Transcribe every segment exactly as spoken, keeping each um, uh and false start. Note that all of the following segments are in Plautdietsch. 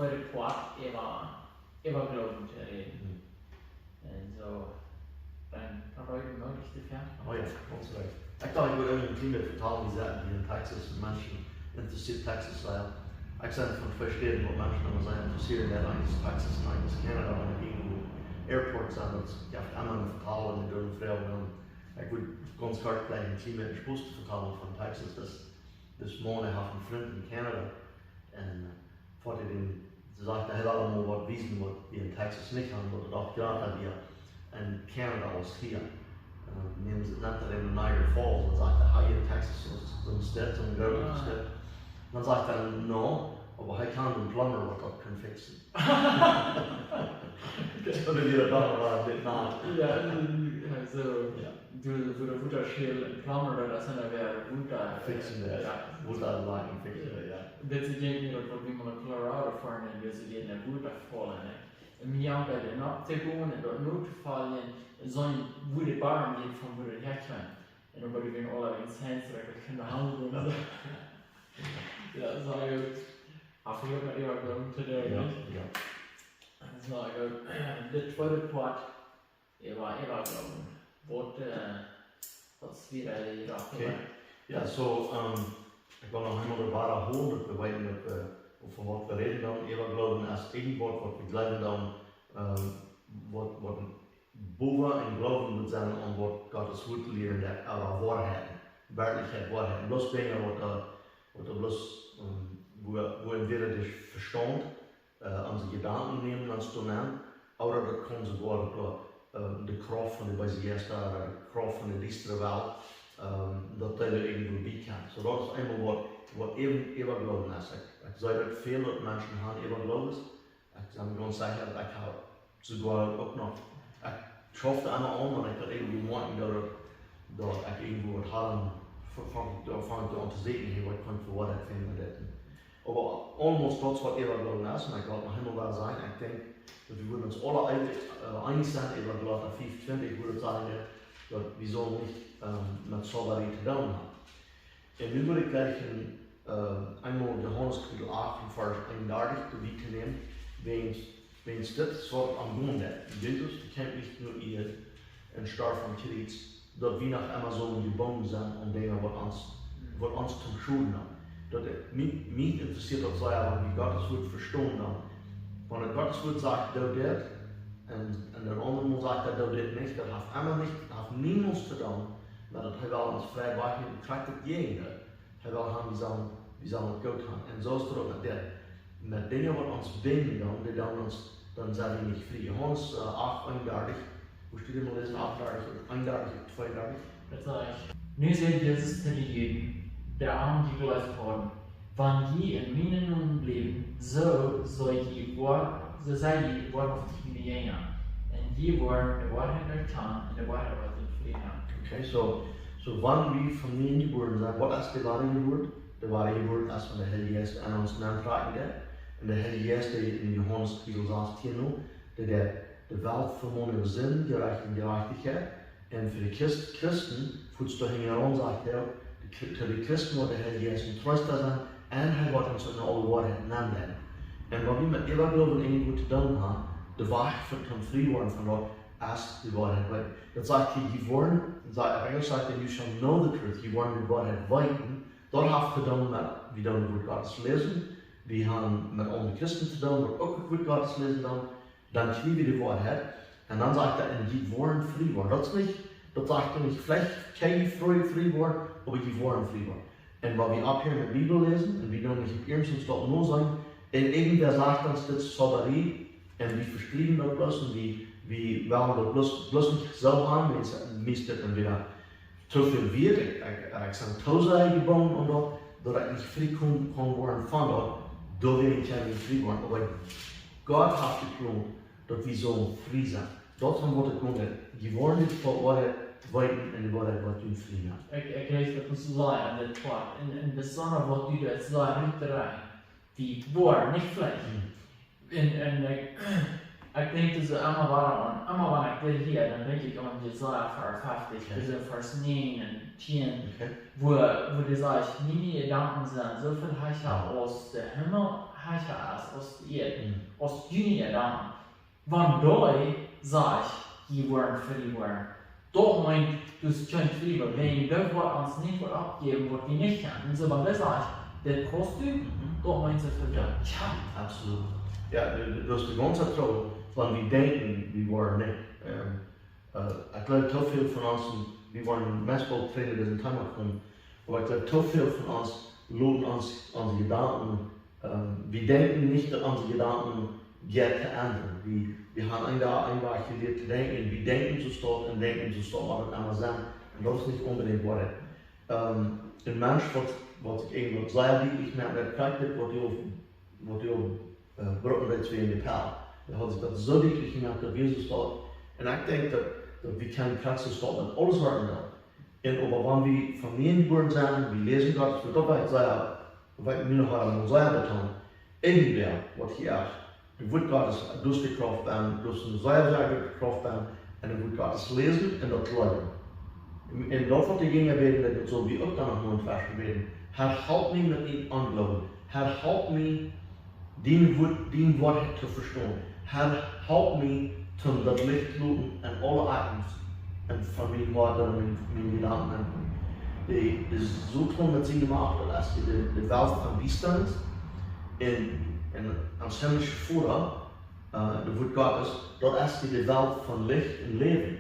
tweede Poat äwa, äwa Gloowen to räden. Mhm. Un soo, dan, dan reed wie mau dicht doafäa. Oh jo, gaunz rajcht. Ekj docht, ekj wudd een kjlien bät vetalen, woo daut hia en Texas, Menschen interessieet Texas sea. Ekj sie von twee Städen, wua Menschen emma sea interessieet, daut eent es Texas un eent es Canada, wan irjentwua Airport sent, daut jeft emma een Vetalen un dee doonen froagen. Un ekj wudd gaunz kort veleicht een kjlien bät een Spos vetalen von Texas, daut, daut Maun haft een Frint en Canada. Un, äh, foat hee dän, soo sajcht hee, hee well mol waut wiesen, waut wie en Texas nich haben, waut uk jrata wia en Canada aus hia. Äh, nämen see, nant hee dän Niagara Falls, dan sajcht hee, hia en Texas es soon Staut, soon groote Ah. Staut. Dan sajcht hee, no, oba hee kjant een Plumber, waut daut kaun fixen. Daut es wada doa, wua dit naht. Jo, jo, soo. Jo. Doa, wua de Wota schäl un Plumber, daut es dan wada Wota, Fixen, äh, jo. Jo. Wota leiden, fixen, jo. Daut es, ekj denkj mie, daut waut wie mol no Colorado foaren, un wie sent en de Wota jefaulen, nä? Un wie haben bie de Nopp jegonen un daut Noot jefaulen, soo wua de Barm jeit von wua daut häakjemt. Un dan wudden wie aula en Science, daut ekj kunn hoolen. Jo, soo, jo. Oba wie haben äwa Gloowen to doonen, Jo, nich? jo. Soo, jo. De tweede Poat, äwa, äwa Gloowen. Waut, äh, waut es wada de Jerajchtichkjeit? Okay. Jo, soo, ähm, ekj well noch eemol de Woarheit hoolen, daut wie weeten, daut wie, von waut wie räden dan, äwa Gloowen es irjentwaut, waut wie jleewen dan, ähm, waut, waut bowa en Gloowen mott sennen aun waut Gott sien Wuat lieet, daut äwa Woarheit, Werkjlichkjeit, Woarheit. Un bloos Dinja, waut, äh, waut bloos, ähm, wua, wua entwäda de Vestaunt äh, onse Jedanken nämen ons doa aun, ooda daut kaun soogoa doa, äh, de Krauft von de beese Jeista ooda de Krauft von de diestre Welt, ähm, daut dee doa irjentwua bie kjemt. Soo daut es eemol waut, waut äwa, äwa Gloowen es. Ekj, ekj see daut väl, daut Menschen haben äwa Gloowen. Ekj sie mie gaunz secha, daut ekj hab soogoa uk noch, ekj schauf doa emma aun, oba ekj daut irjentwua moakjen, daut, daut ekj irjentwua waut hab, fa-, fa-, doa funk ekj aun to seenen, hey, waut kaun ekj fa Woarheit finjen en dit? Oba almost daut es waut äwa Gloowen es, un ekj well noch eemol wada sajen, ekj denkj daut wie wudden ons aula eenich, äh, eenich sennen äwa Galata fief twintich, wua daut sajcht, daut wie sellen nich, ähm, met Zaubarie to doonen haben. Un nu well ekj jlikj en, äh, eemol Johanes Kapitel acht un Varsch eenundartich doabie to nämen, wäajens, wäajens dit es waut aum gonen es. Jesus, dee kjeem nich no hia un storf aum Kjriez, daut wie noch emma soo jebungen sent aun Dinja waut ons, waut ons toom Schoden doonen. Daut, äh, mie, mie interessieet daut sea, wan wie Gott sien Wuat vestonen dan. Wan Gott sien Wuat sajcht, doo dit, un, un daut aundre Mol sajcht hee, doo dit nich, daut haft emma nich, haft niemols to doonen, oba daut hee well ons friemoaken un krakjt daut Jäajendeel. Hee well haben, wie sellen, wie sellen daut goot haben. Un soo es daut uk met dit. Met Dinja waut ons binjen doonen, dee doonen ons, dan sent wie nich frie. Johanes, äh, acht eenundartich, wua steit daut mol, läsen, acht eenundartich, eenundartich, tweeundartich. Daut sajcht: Nu säd Jesus to de Juden, dee aun am jegleeft hauden: Wan jie en mienen Nomen bliewen, soo sell jie woa-, soo sell jie woarhauftich miene Jinja. Un jie woaren de Woarheit erkjanen, un de Woarheit woat junt frie moaken. Okay, soo, soo wan wie von nieem jebuaren sent, waut es de woare Jeburt? De woare Jeburt es, wan de Heilje Jeist en ons nenntrakjen deit. Un de Heilje Jeist, dee en Johanes Kapitel sastieen nu, dee, dee de Welt vemonen äwa Sind, Jerecht un Jerajchtichkjeit. Un fa de Christ-, Christen, fuaz doa hinjaraun sajcht hee, de Chri-, to de Christen woat de Heilje Jeist een Treesta sennen, un hee woat ons en aule Woarheit nenleiden. Un waut wie met äwa Gloowen irjentwua to doonen haben, de Wajch fa, toom frie woaren von daut, es de Woarheit weeten. Daut sajcht hia, jie woaren, sajcht, ea sajcht, and you shall know the truth, jie woaren de Woarheit weeten. Daut haft to doonen met, wie doonen daut Wuat Gottes läsen, wie haben met aundre Christen to doonen, waut uk daut Wuat Gottes läsen dan, dan kjrie wie de Woarheit. Un dan sajcht hee, un jie woaren frie woaren. Daut es nich, daut sajcht hee nich, veleicht kjenn jie frie, frie woaren, oba jie woaren frie woaren. Un wan wie opphieren met Bibel läsen, un wie doonen nich opp iernst ons daut noseenen, un irjentwäa sajcht ons, dit es Zaubarie, un wie vesprieeden daut bloos, un wie, wie wellen daut bloos, bloos nich soo haben, wie es, meist dit dan wada too väl wieet, ekj, ekj, ekj sie too sea jebungen aun daut, daut ekj nich frie kaun, kaun woaren von daut, doawäajen kjenn ekj nich frie woaren. Oba Gott haft jeplont, daut wie sellen frie sennen. Daut es waut ekj meen. Jie woaren de Woarheit weeten un de Woarheit woat junt frie moaken. Ekj, ekj leew daut es soo sea aun dit Poat. Un, un besonda waut du daut sea rutdreist, dee woaren nich frie. Hm. Un, un, ekj, Ekj denkj doa soo emma wada aun, emma wan ekj dit hia, dan denkj ekj aun Jesaja fiefenfeftich, Ja. doa sent Varsch näajen un tieen, Okay. wua, wua dee sajcht, miene Jedanken sent soo väl hecha aus de Himmel hecha es aus de Ieed, Mhm. aus june Jedanken. Wan dee sajcht, jie woaren frie woaren, daut meent, du kaust frie woaren, wäajen dee woat ons nich waut aufjäwen, waut wie nich kjennen. Un soo, wan dee sajcht, dit kaust du, Mhm. daut meent soo väl, Ja. ja, Absolut. Ja, du, du, du hast de gaunze Trouble, wan wie denkjen, wie woaren nich. Ähm, äh, ekj gleew, too väl von ons, wie woaren meist boolt trigj no disen Thema komen, oba ekj gleew, too väl von ons loten ons, onse Jedanken, ähm, wie denkjen nich, daut onse Jedanken jeit to endren. Wie, wie haben een Dach, een Dach jelieet to denkjen, wie denkjen soo stoakj un denkjen soo stoakj, waut et emma sent. Un daut es nich onbedinjt Woarheit. Ähm, een Mensch, waut, waut ekj eejentlich sea dietlich moak, daut krakjt dit, waut du, waut du, äh, brucken deist wäajen de Pell. Dee haud sikj daut soo dietlich jemoakt, daut wie soo stoakj. Un ekj denkj, daut, daut wie kjennen krakjt soo stoakj met aules woaren dan. Un oba wan wie von nieem jebuaren sent, wie läsen Gott, daut weet ekj sea, weet ekj mie noch waut aun sea betonen. Irjentwäa, waut hia es, daut Wuat Gottes, daut es de Krauft aun, daut es eene sea, sea groote Krauft aun, un daut Wuat Gottes läsen un daut leewen. Un, un daut waut de Jinja bäden, daut sell wie uk dan noch mol een Varsch bäden. Herr, help mie met mien Ongloowen. Herr, help mie dien Wuat, dien Woarheit to vestonen. Herr, help mie toom daut Licht loten en aule Akjens un von mien Hoat un mien, mien Jedanken aunkomen. De, de Soton met siene Macht, daut es de, de Welt von Diestanis. Un, un ons himmlische Voda, äh, daut Wuat Gottes, daut es de, de Welt von Licht un Läwen.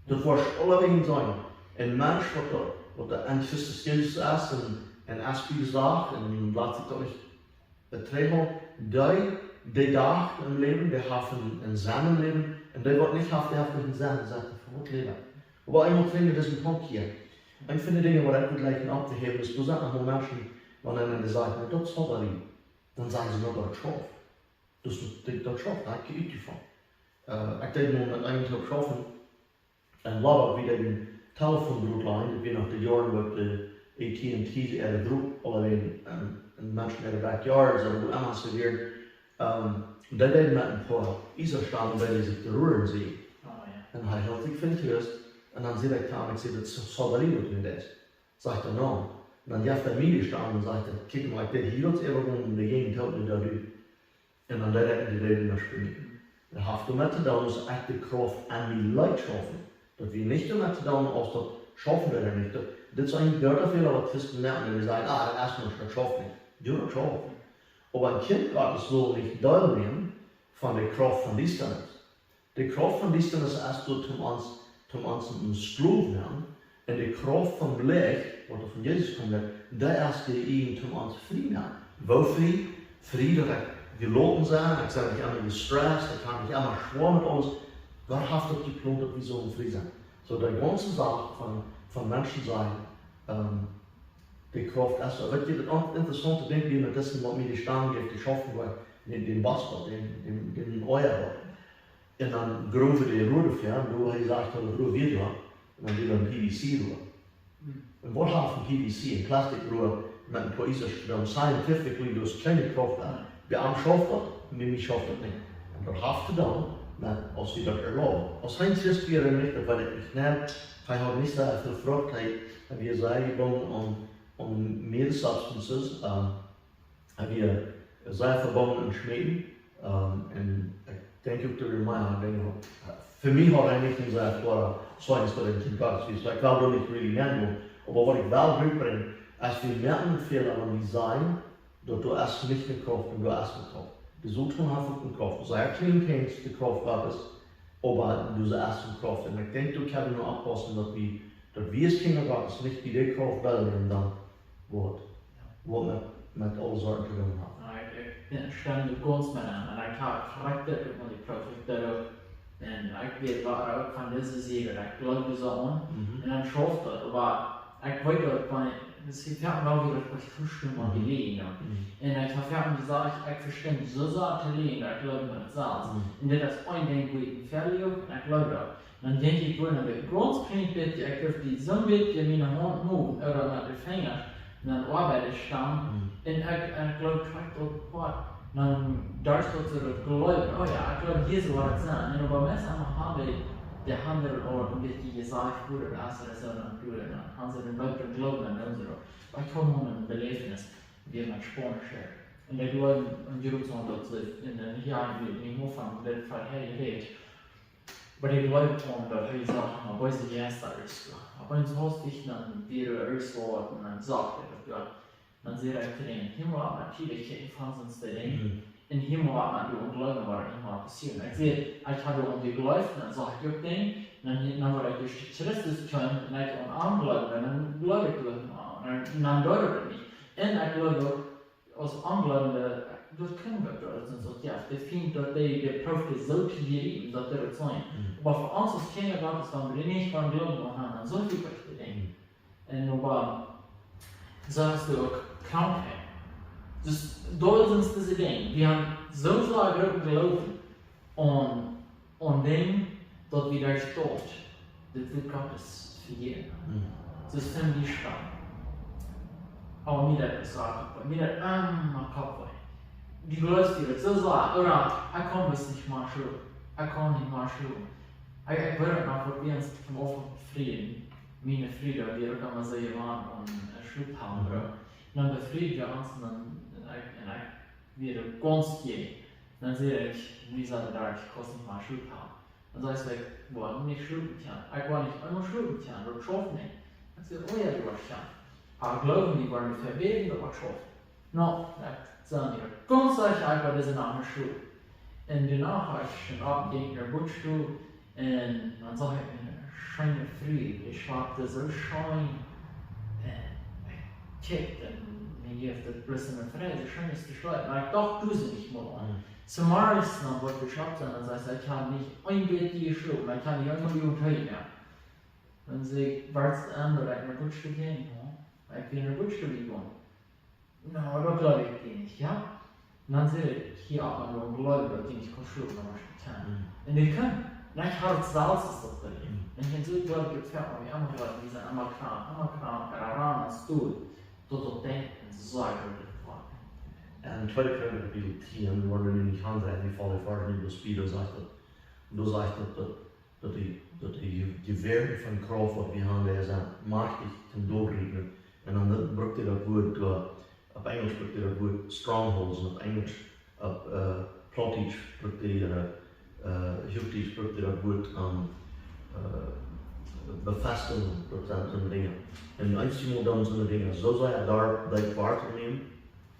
Daut woat aulawäajen sennen. Een Mensch, waut doa, waut doa aun Christus Jesus es un, un es bie de Sach un lat sikj daut nich Betreffend dee, dee dacht em Läwen, dee haft een, een Senn em Läwen, un dee waut nich haft, dee haft nich een Senn, dee sajcht, fa waut läwen? Oba eemol kjrieen wie disen Punkt hia. Eent von de Dinja, waut ekj wudd jleichen opptohäwen, es, doa sent noch mol Menschen, wan eena dee sajcht, "Na, daut es Zaubarie." Dan sajen see, "Na, daut schauft." Daut es, daut, daut schauft, doa hab ekj nich von. Äh, ekj deed mol met eenen Typ schaufen, un Robert, wie deeden Telefon Droot lajen, daut wia noch de Joaren, waut de A T and T äare Droot aulawäajen, ähm, en Menschen äare backyards, ooda wua emma see wieren. Ähm, un dee deed met een poa Iesastauben, dee sikj to rieren, see. Oh, jo. Un hee hilt sikj fa een Christ, un dan säd ekj to am, ekj säd, "Daut es Zaubarie, waut du doa deist." Sajcht hee, "No." Un dan jeef hee mie dee Staum un sajcht hee, "Kjikj mol, ekj deed hia daut äwa om de Jäajent to hoolen, daut du." Un dan deed ekj de Reden noch spielen. Daut haft doamet to doonen, aus ekj de Krauft aun mie leet schaufen. Daut wia nich doamet to doonen, aus daut schaufen deed ooda nich. Daut, dit es een grooten Fäla, waut Christen moaken, un dee sajen, "Ah, daut es nuscht, daut schauft nich." Jo, daut schauft. Oba een Kjint Gottes saul nich deelnämen von de Krauft von Diestanis. De Krauft von Diestanis es doa toom ons, toom ons een Sklow moaken. Un de Krauft von Licht, waut doa von Jesus kjemt, daut es dee, dee toom ons frie moakt. Woo frie? Frie, daut ekj jeloten sie, ekj sie nich emma jestressed, ekj hab nich emma schwoa met aules. Gott haft daut jeplont, daut wie soo frie sent. Soo, de gaunze Sach von, von Menschen sajen, ähm, de Krauft es, weet jie, daut uk interessaunte Dinkj, wia met disen, waut mie dee Staum jeef, dee schaufen wia, dän, dän Bastel, dän, dän, dän Oaja. Un dan groow wie de Rua doafäa, un doa hee sajcht, daut Rua wia doa, un dan wia doa een P V C Rua. Hm. Un waut haft een P V C, een Plastikroa met een poa Iesastauben, scientifically, doa es kjeene Krauft aun. Jo. Bie am schauft daut, bie mie schauft daut nich. Un daut haft to doonen met, aus wie daut erlauben. Aus hee een Christ wia ooda nich, daut weet ekj nich. Nä, hee haud nich soo väl Frucht, hee, hee wia sea jebungen aun, aun mea substances, ähm, hee wia sea vebungen en Schmecken, ähm, un ekj denkj uk, doa wia mea Dinja. Fa mie haud hee nich een sea kloaret Zeugnis, daut hee een Kjint Gottes wia. Soo, ekj well doa nich really nenn gonen. Oba waut ekj well rutbrinjen, es wie moaken een Fäla, wan wie sajen, daut doa es nich de Krauft un doa es de Krauft. De Soton haft uk eene Krauft. Soo, hee kjrieen kjeene de Krauft Gottes, oba doa es eene Krauft. Un ekj denkj, doa kjenn wie mau oppaussen, daut wie, daut wie aus Kjinja Gottes nich bie de Krauft wellen un dan woat, Jo. woat met, met aule Sorten to doonen haben. Jo, ekj, ekj, jo, stem doa gaunz met aun. Un ekj hab krakjt dit uk met dee Proof, ekj deed uk, un ekj weet, wua uk von dise Sied, ekj jleewd soo aun. Mhm. Un dan schauft daut, oba ekj weet daut, wan, daut es, ekj hab wel wada daut Vestonen, waut Mhm. jeleejen, jo. Mhm. Un ekj hab jesajcht, ekj vestonen soo sea to läsen, ekj jleew daut selfst. Mhm. Un dit es een Dinkj, wua ekj en Fäla, un ekj jleew daut. Dan denkj ekj, woa, dan gaunz kjlien bät, ekj durf dee soon bät en miene Haunt moven, ooda met de Finjasch, un dan oabeit ekj dan. Mhm. Un ekj, ekj jleew, krakjt opp Poat, Dan doa es daut soo daut Gloowen, oh jo, ekj gloow, hia sull daut sennen. Un oba meist emol haben dee, dee haben daut aul een bät jesajcht, woo daut es, ooda soo, dan doonen, dan haben see dän leewen Gloowen, dan doonen see daut. Oba ekj haud mol een Beläwnis, wia met Spaunsch. Un dee gloowen en Jerusalem daut see, un dan hia en dän Hof von dit Verhäa jeräd. Oba dee gloowen aun daut hee sach, mau beese Jeista es doa. Opp eemol haust ekj dan wada es waut, un dan sach ekj daut doa. Dan säd ekj to dän, hia mott eena natieedlich kjikjen von soone Dinja. Mhm. Un hia mott eena doa aun gloowen, waut emma passieren. Ekj säd, ekj haud doa aun jegleeft, un dan sach ekj uk Dinja, dan, dan wort ekj derch Christus kjeem, un ekj aun am jleewd, un dan jleewd ekj doa aun, un dan, dan deed et nich. Un ekj jleew uk, aus Onjleewende, daut kjennen wie, daut es soo, jo, de Fient, daut dee, dee proowt dee soo to jeriepen, daut dee daut seenen. Mhm. Oba fa ons aus Kjinja Gottes, wan wie nich von Gloowen haben, dan soo väl bätre Dinja. Mhm. Un oba, soo hast du uk Krankheit. Dus, daut sent dise Dinja. Wie haben soo sea grooten Gloowen aun, aun dän, daut wie doa stonen, daut wie Gott es vejäwen. Mhm. Daut es von die Stamm. Oba mie daut es sea Koppwee. Mie daut emma Koppwee. Du jleefst die daut soo sea, ooda, ekj kaun daut nich mea schlopen. Ekj kaun nich mea schlopen. Ekj, ekj weet noch, waut wie ons vom Ofen befrieen. Miene Fru, dee wia uk emma soo jewant aun, äh, Schlophalmen. Mhm. Dan befrieen wie ons un dan, un ekj, un ekj wia gaunz jäajen. Dan säd ekj, wie sent doa, ekj kaun nich mea schlopen. Dan säd see, ekj woa nich schlopen kjennen. Ekj woa nich eemol schlopen kjennen, daut schauft nich. Dan säd see, oh jo, du woascht kjennen. Oba jleew mie, wie woaren doafäa bäden, daut woat schaufen. No, ekj säd mie, gaunz secha, ekj woa dise Nacht nich schlopen. Un doano haud ekj schwoa oppjehaungen, no Bad jegonen, un dan sach ekj eene scheene Fru, dee schliepen soo scheen. Un ekj kjikjt un mie jeef daut bloos eene Freid, soo scheen es to schliepen. Oba ekj docht doa nich mea aun. Mhm. Zemorjes dan, wua wie jeschlopen hauden, dan säd see, ekj hab nich een bät jeschlopen, ekj hab nich eemol jeschlopen, jo. Dan säd ekj, woascht du aun daut ekj no Bad jegonen, jo? Ekj sie no Bad jegonen. No, daut jleew ekj die nich, jo? Un dan säd ekj, hia, oba dan jleew ekj die nich, kaun schlopen, oba ekj kaun. Mhm. Un ekj kaun. Un ekj haud daut selfst es daut beleeft. Mhm. Un ekj soo jleew ekj, daut fält mie emma jleew, wie sent emma krank, emma krank, un dan es daut, daut, daut denkjen, un soo jleew ekj daut. En tweede Korinta Kapitel tieen, woa wie nu nich aun sennen, dee Varsch, dee Vers, dee doa sajcht daut, doa sajcht daut, daut daut dee, daut dee Je-, Jewäaren von Krauft, waut wie haben, dee sent majchtich toom doatriepen. Un dan brukt hee daut Wuat, äh, opp Enjlisch brukt hee daut Wuat strongholds, un opp Enjlisch, opp, äh, Plautdietsch brukt hee, äh, äh, Huachdietsch brukt hee daut Wuat, ähm, äh, Befestigung, daut sent soone Dinja. Un eenjemol dan soone Dinja, soo sea doa, doa woa to nämen,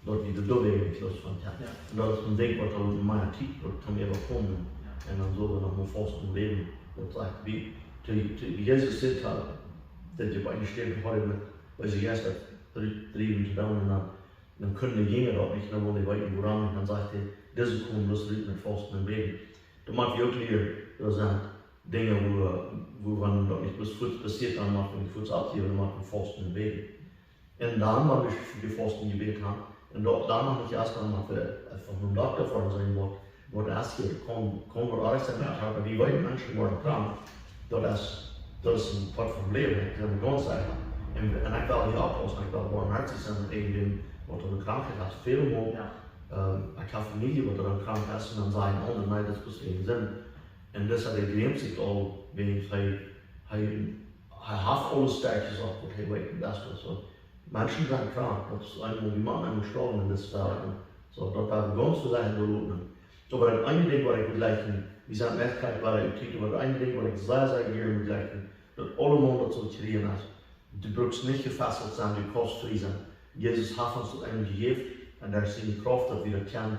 daut wie de Dubbe nich loosfon kjennen. Jo. Un daut es een Dinkj, waut aul mea Tiet brukt, om äwakomen. Jo. Un dan sell wie noch mol fausten un bäden. Daut sajcht, wie, to, to, wie Jesus säd, daut je bie eene Städ haud met, wiels see Jeista driewen to doonen, un dan, dan kunnen de Jinja daut nich, dan wullen dee weeten, wuarom. Un dan sajcht hee, dise komen bloos rut met fausten un bäden. Daut mott wie uk lieren, daut sent Dinja, wua, wua wan daut nich bloos fuaz passieet, dan mott wie fuaz aufjäwen, dan mott wie fausten un bäden. Un dan, wan wie jefaust un jebät haben, un daut dan noch nich es, dan mott wie eefach nom Dokta foaren seenen, waut, waut es hia, kaun, kaun waut oajch sennen, oba wie weeten, Menschen woaren krank. Daut es, daut es een Poat vom Läwen, ekj kaun gaunz secha. Un, un ekj well hia oppaussen, ekj well boarmhoatich sennen met irjentwäm, waut eene Krankheit haft, väl mol. Jo. Ähm, ekj hab Famielje, waut dan krank es, un dan sajen aundre, nä, daut es bloos wäajen Sind. Un daut es, hee jrämt sikj aul, wäajen hee, hee, hee haft aule Stäakjes opp, waut hee weet, un daut es bloos soo. Menschen sent krank, daut es eemol, wie motten eemol stoawen en dise Welt. Jo. Soo, daut woa wie gaunz soo secha doa loten. Oba daut eene Dinkj, waut ekj well jlikjen, wie sent meist krakjt bie de Tiet, oba daut eene Dinkj, waut ekj sea, sea jieren well jlikjen, daut aulemol daut soo kjrieen es. Du brukst nich jefesselt sennen, du kaust frie sennen. Jesus haft ons daut eemol jejäft, un doa es siene Krauft, daut wie daut kjennen.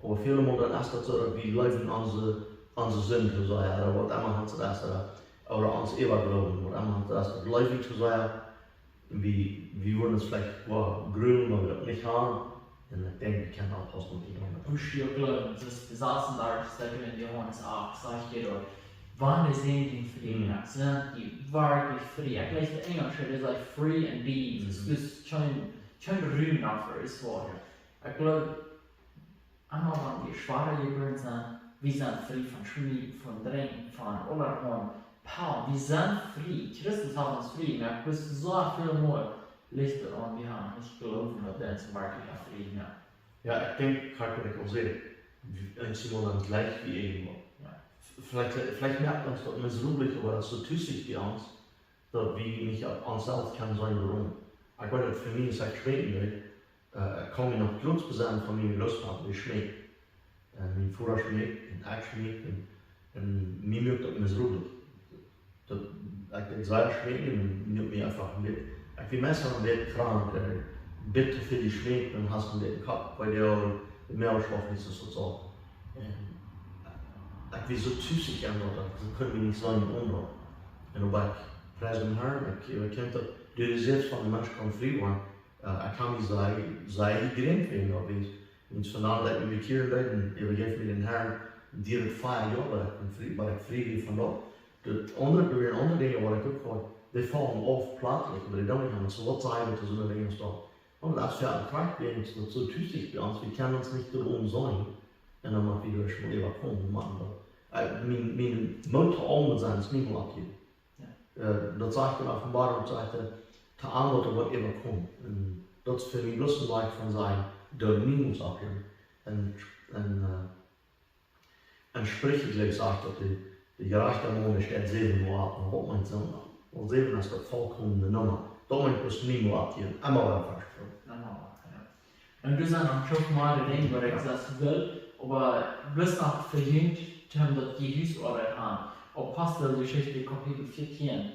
Oba väle Mol dan es daut soo, daut wie leewen onse, onse Sind to sennen, ooda waut emma ons daut es, ooda, ooda ons Äwagloowen, waut emma ons daut es, daut leew wie to sennen. Wie, wie wudden ons veleicht woll grulen, wan wie daut nich haben. Un ekj denkj, wie kjennen oppaussen, waut wie doonen. Woo stieekj Gloowen, daut es de sasundartichste Kapitel en Johanes acht, sajcht hee doa, wan de Sän junt frie moakt, sent jie werkjlich frie. Ekj leew de Enjelsche, dee sajcht free indeed. Mhm. Dus, dus kjeen, kjeen Rum doafäa es woll. Jo. Ekj gloow, emma wan wie schwoa jebuaren sent, wie sent frie von Schmieren, von Drinkjen, von aulahaunt Pellen. Wie sent frie. Christus haft ons frie jemoakt, bloos soo väl mea licht aun, wie haben nich jejleeft, daut hee ons werkjlich frie moakt. Jo, ekj denkj, krakjt waut ekj aul säd, wie, eenjemol dan jlikj wie irjentwaut. Jo. Veleicht, veleicht moakt ons daut miserabel, oba daut es soo tusich bie ons, daut wie nich opp ons selfst kjennen seenen, wuarom. Ekj weet daut fa mie es, ekj schmeek nich, äh, ekj kaun mie noch kloa besinnen von mienen Grootpapa, dee schmeek. Äh, mien Voda schmeek, un ekj schmeek, un, un mie muak daut miserabel. Daut, ekj deed sea schmeekjen un mie, mie eefach een bät, ekj wia meist een bät krank, äh, bitter fa dee schmeek, dan hast du een bät Kopp, wiels dee aul de Moag schauft nich soo, soo. Un, äh, ekj wia soo tusich aun daut, daut kunn mie nich sennen onen daut. Un oba ekj pries dän Harn, ekj, ekj kjenn daut, du sajchst von de Mensch kaun frie woaren, äh, ekj kaun mie sea, sea jegrimt woaren, oba ekj, wan ekj vondoag daut äwakjieren deed, un äwajeef mie dän Harn, diet fief Joa, bat ekj frie, bat ekj frie wia von daut. Daut aundre, doa wieren aundre Dinja waut ekj uk haud, dee faulen auf pletslich, oba dee dan nich aun. Soo waut saj wie to soone Dinja aus daut? Un daut es fa een krakjt, wiels daut soo tusich bie ons, wie kjennen ons nich doaromm seenen. Un dan mott wie doa mol äwa komen, wie motten daut. Äh, mien, mien Moot to aul sennen es niemols oppjäwen. Jo. Äh, daut sajcht de Openboarunk, sajcht hee, to aun waut doa woat äwakomen. Un daut es fa mie bloos een Wajch von sajen, doa niemols oppjäwen. Un, un, äh, un Spricha, jleew ekj, sajcht daut de, de jerajchta Maun, dee steit säwen Mol opp, un waut meent soont? Wiels säwen es de volkomne Numma. Daut meent bloos niemols oppjäwen, emma wada vestonen. Emma wada, jo. Un doa sent noch soo väl Dinja waut ekj sajen well, oba bloos noch fa junt, om daut jie Husoabeit haben. Aposteljeschicht Kapitel vieetieen,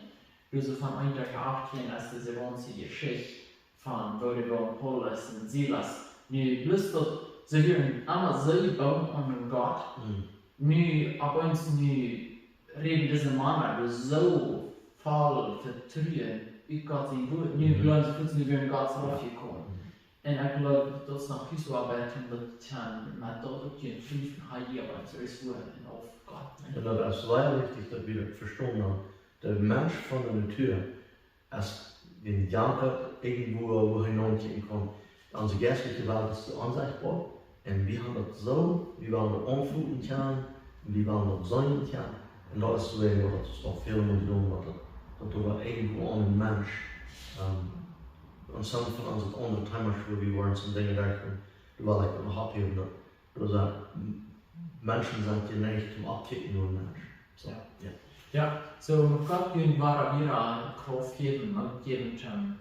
doa soo von eent bat achtieen es dise gaunze Jeschicht von woo de Paulus un Silas. Nu, bloos daut see wieren emma soo jebungen aun Gott. Mm. Nu, opp eemol nu räden dise Mana doa soo voll Vetruen ut Gott sien Wuat. Nu, mm, jleewen see fuaz, nu wieren Gott soo, jo, raufjekomen. Mm. Un ekj jleew, daut es noch nich soo, oba ekj denkj daut, jo, met daut uk jie priewen, hee hia bie ons es, wua un auf Gott, nä? Un daut es sea wichtich, daut wie daut vestonen, daut de Mensch von de Natua es, dee jankat irjentwua, wua hee nich han kjemt. Onse jeistelje Welt es onsechtboa. Un wie haben daut soo, wie wellen daut aunfoten kjennen, un wie wellen daut seenen kjennen. Un daut es soo, waut daut es väl mea jedonen, waut daut, daut doa irjentwua een Mensch, ähm, un soone von onse aundre Themas, wua wie woaren soone Dinja rajchten, doa well ekj daut noch oppheewen, daut, daut sent, Menschen sent jeneicht om opptokjikjen no een Mensch. Soo, jo. Jo. Jo, soo mott Gott junt wada, wada Krauft jäwen, Moot jäwen, om,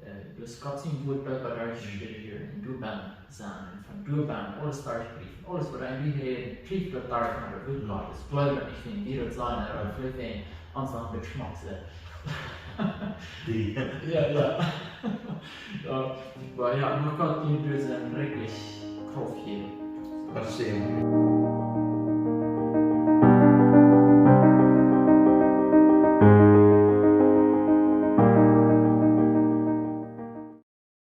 äh, daut Gott sien Wuat bie junt, mhm, steit hia, un doa bennen sennen, un von doa bennen aules derchpriewen, aules waut eena hia priewen, daut derch, oba daut Wuat, mhm, Gott es, jleew ekj nich, wan wie daut sajen, oba, mhm, veleicht wan ons noch een bät schmock sent. Dee. Jo, jo. Jo, oba jo, mott Gott junt doa sien rikjlich Krauft jäwen. Daut es secha.